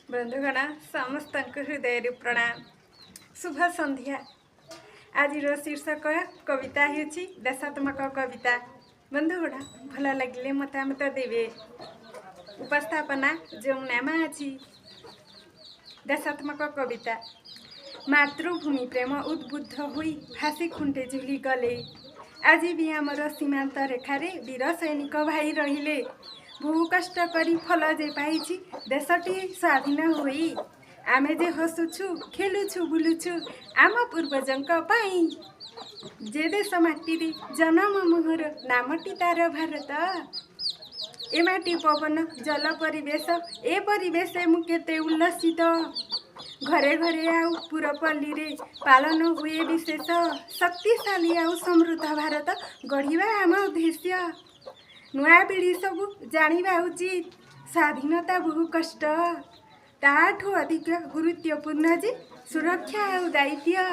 ବନ୍ଧୁଗଣ, ସମସ୍ତଙ୍କୁ ହୃଦୟରୁ ପ୍ରଣାମ, ଶୁଭ ସନ୍ଧ୍ୟା। ଆଜିର ଶୀର୍ଷକ କବିତା ହେଉଛି ଦେଶାତ୍ମକ କବିତା। ବନ୍ଧୁଗଣ, ଭଲ ଲାଗିଲେ ମତାମତ ଦେବେ। ଉପସ୍ଥାପନା ଯମୁନା ମାଝୀ। ଦେଶାତ୍ମକ କବିତା। ମାତୃଭୂମି ପ୍ରେମ ଉଦ୍ବୁଦ୍ଧ ହୋଇ ଫାଶୀ ଖୁଣ୍ଟେ ଝୁଲି ଗଲେ। ଆଜି ବି ଆମର ସୀମାନ୍ତ ରେଖାରେ ବୀର ସୈନିକ ଭାଇ ରହିଲେ। ବହୁ କଷ୍ଟ କରି ଫଳ ଯେ ପାଇଛି ଦେଶଟି ସ୍ୱାଧୀନ ହୋଇ। ଆମେ ଯେ ହସୁଛୁ, ଖେଳୁଛୁ, ବୁଲୁଛୁ ଆମ ପୂର୍ବଜଙ୍କ ପାଇଁ। ଯେ ଦେଶ ମାଟିରେ ଜନମ ମୋହର, ନାମଟି ତାର ଭାରତ। ଏ ମାଟି, ପବନ, ଜଳ, ପରିବେଶ, ଏ ପରିବେଶେ ମୁଁ କେତେ ଉଲ୍ଲସିତ। ଘରେ ଘରେ ଆଉ ପୁରପଲ୍ଲୀରେ ପାଳନ ହୁଏ ବିଶେଷ। ଶକ୍ତିଶାଳୀ ଆଉ ସମୃଦ୍ଧ ଭାରତ ଗଢ଼ିବା ଆମ ଉଦ୍ଦେଶ୍ୟ। ନୂଆ ପିଢ଼ି ସବୁ ଜାଣିବା ଉଚିତ, ସ୍ୱାଧୀନତା ବହୁ କଷ୍ଟ, ତାଠୁ ଅଧିକ ଗୁରୁତ୍ୱପୂର୍ଣ୍ଣ ଯେ ସୁରକ୍ଷା ଆଉ ଦାୟିତ୍ୱ।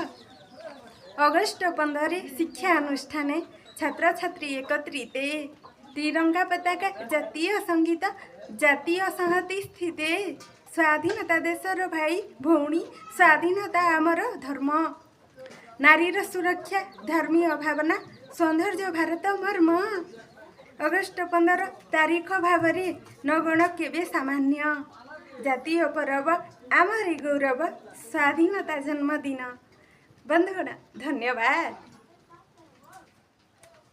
ଅଗଷ୍ଟ 15ରେ ଶିକ୍ଷା ଅନୁଷ୍ଠାନେ ଛାତ୍ରଛାତ୍ରୀ ଏକତ୍ରିତେ, ତ୍ରିରଙ୍ଗା ପତାକା, ଜାତୀୟ ସଙ୍ଗୀତ, ଜାତୀୟ ସଂହତି ସ୍ଥିତେ। ସ୍ୱାଧୀନତା ଦେଶର ଭାଇ ଭଉଣୀ, ସ୍ୱାଧୀନତା ଆମର ଧର୍ମ। ନାରୀର ସୁରକ୍ଷା, ଧର୍ମୀୟ ଭାବନା, ସୌନ୍ଦର୍ଯ୍ୟ ଭାରତ ମର୍ମ। ଅଗଷ୍ଟ 15 ତାରିଖ ଭାବରେ ନଗଣ କେବେ ସାମାନ୍ୟ। ଜାତୀୟ ପରବ ଆମରି ଗୌରବ, ସ୍ୱାଧୀନତା ଜନ୍ମଦିନ। ବନ୍ଧୁଗଣ, ଧନ୍ୟବାଦ।